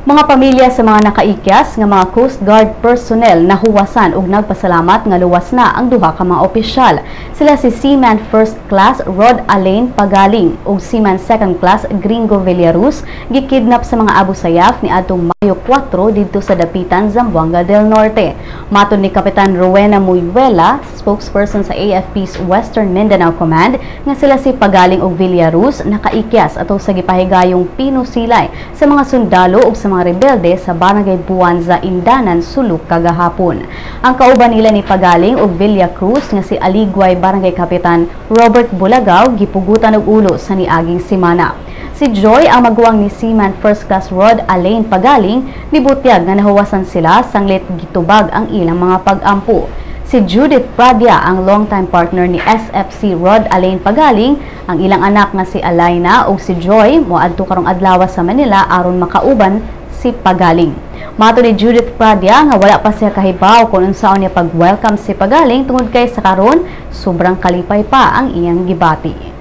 Mga pamilya sa mga nakaikyas nga mga Coast Guard personnel nahuwasan og nagpasalamat nga luwas na ang duha ka mga opisyal. Sila si Seaman First Class Rod Alain Pagaling ug Seaman Second Class Gringo Villaruz, gikidnap sa mga Abu Sayyaf ni adtong Mayo 4 didto sa Dapitan, Zamboanga del Norte. Matod ni Kapitan Rowena Muyuela, spokesperson sa AFP's Western Mindanao Command, nga sila si Pagaling ug Villaruz nakaikyas ato sa gipahigayong pinusilay sa mga sundalo ug sa mga rebelde sa Barangay Buanza, Indanan, Sulu kagahapon. Ang kauban nila ni Pagaling ug Villacruz nga si Aliguay Barangay Kapitan Robert Bulagaw gipugutan og ulo sa niaging semana. Si Joy, ang maguwang ni Seaman First Class Rod Alain Pagaling, nibutyag nga nahuwasan sila sanglit gitubag ang ilang mga pag-ampo. Si Judith Pradia, ang longtime partner ni SFC Rod Alain Pagaling, ang ilang anak nga si Alaina ug si Joy moadto karong adlaw sa Manila aron makauban si Pagaling. Matod ni Judith Pradia nga wala pa siya kahibaw kung unsaon niya pag-welcome si Pagaling tungod kay sa karon sobrang kalipay pa ang iyang gibati.